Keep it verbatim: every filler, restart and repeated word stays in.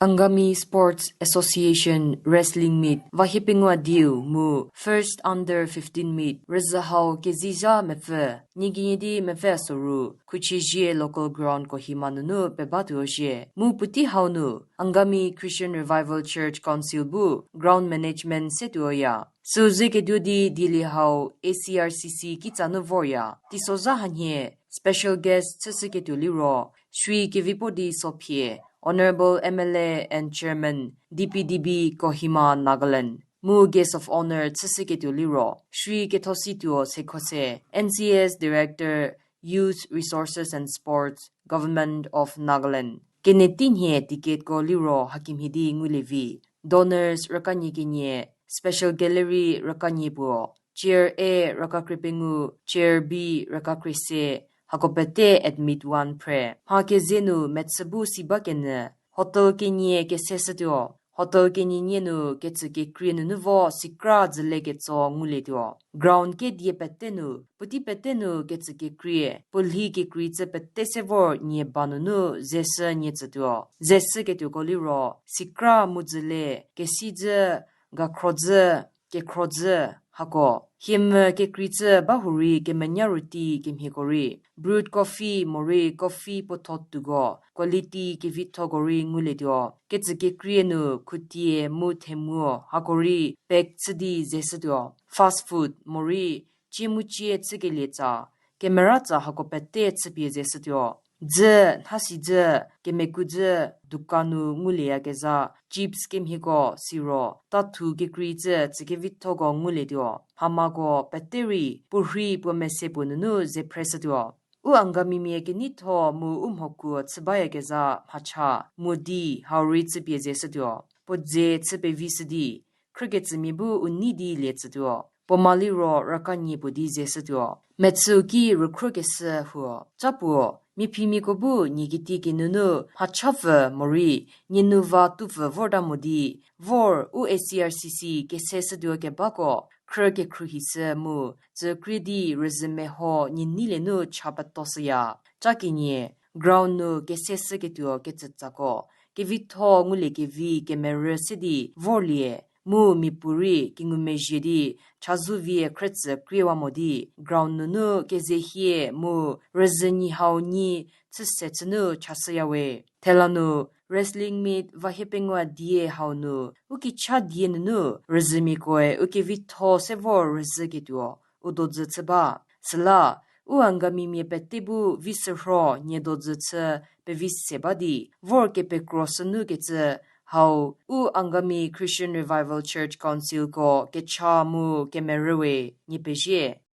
Angami Sports Association wrestling meet va hiepengou dieu mu first under fifteen meet rüzhü hau kezizha mepfü, nie kenie di mepfü soru, Khuchezhie local ground Kohima nunu pebatuo zhie. Mu puotei hau nu, Angami Christian Revival Church Council bu ground management setuoya. Süu ze ketuo di dieli hau A C R C C kitsa nu vorya. Teisozha hanhie, special guest chüshüketuo liro, Shri Kevipodi Sophie, Honourable M L A and Chairman, D P D B Kohima, Nagaland. Mu guest of honour chüshüketuo liro, Shri Kethosituo Sekhose, N C S Director, Youth Resources and Sports, Government of Nagaland. Kenie teinhie ticketko liro hakemhie di ngulie vi. Donors rükanie kenie, special gallery rükanie puo, chair A rükakrie pengou, chair B rükakrie se, hako pete admit one phre. Mha keze nu mechü bu si bakenyü, hotel kenie keseshütuo. Hotel kenie nie nu kecü kekrie nunu vo sikra dzüle ketso ngulietuo. Ground kedie pete nu, puotei pete nu kecü kekrie, puo lhi kekreicü pete se vor nie ba nunu zeshü nie tsütuo. Zeshüketuoko liro, sikra mu dzüle, kesidzü, gakhrodzü, kekhrodzü, hako. Hiemvü kekreicü ba hurei kemenya rüti kemhieko rei, brewed coffee morei coffee puotho tuko, quality kevithoko rei ngulietuo. Kecü kekrie nu khutie mu themuo hako rei pack chü di zeshütuo. Fast food morei, cie mu cie chükelie tsa, kemera tsa hako pete chüpie zeshütuo. Dzü, nhasidzü, kemekudzü, dukan nu ngulieyakezha, chips kemhieko, siro, tathu kekreicü, tsükevithoko ngulietuo. Mhamako pete rei, puorhei puo mese puo nunu ze phreshütuo. U Angamimia keneitho mu u mhokuo chü bayakezha mhacha, modi, hau rei chüpie zeshütuo. Puo dze chü pevishü di, khrükecümia bu u nei di lie tsütuo. Puo ma liro rükanie puo di zeshütuo. Mechüu ki rükhrokeshü huo. Ca puo, mia phimiako bu nie kiti kinunu mhachapfü morei, nie nu va tupfü vorta mo di, vor u A C R C C keseshütuo kebako, khrü kekhruohishü mu, tsükrie di rüzhü meho nie neilie nu cha petoshüya. Ca kenie, ground nu keseshüketuo kecütsako, kevitho nguliekevi kemerü se di vorlie, mu miapuorei kengumezhie di, chazou vie khrütsü kriewa mo di, ground nunu kezehie mu rüzhü nyi hau nyi chüse chünu chashüyawe. Thela nu, wrestling meet va hiepengou die hau nu, u kicha die nunu, rüzhümiakoe u kevitho se vor rüzhüketuo, u dodzü chü ba. Süla, u Angamimia pete bu vi sürho nie dodzü chü pevi se ba di, vor kepekro sünu kecü, hau, u Angami Christian Revival Church Councilko kecha mu kemerüwe nie pezie.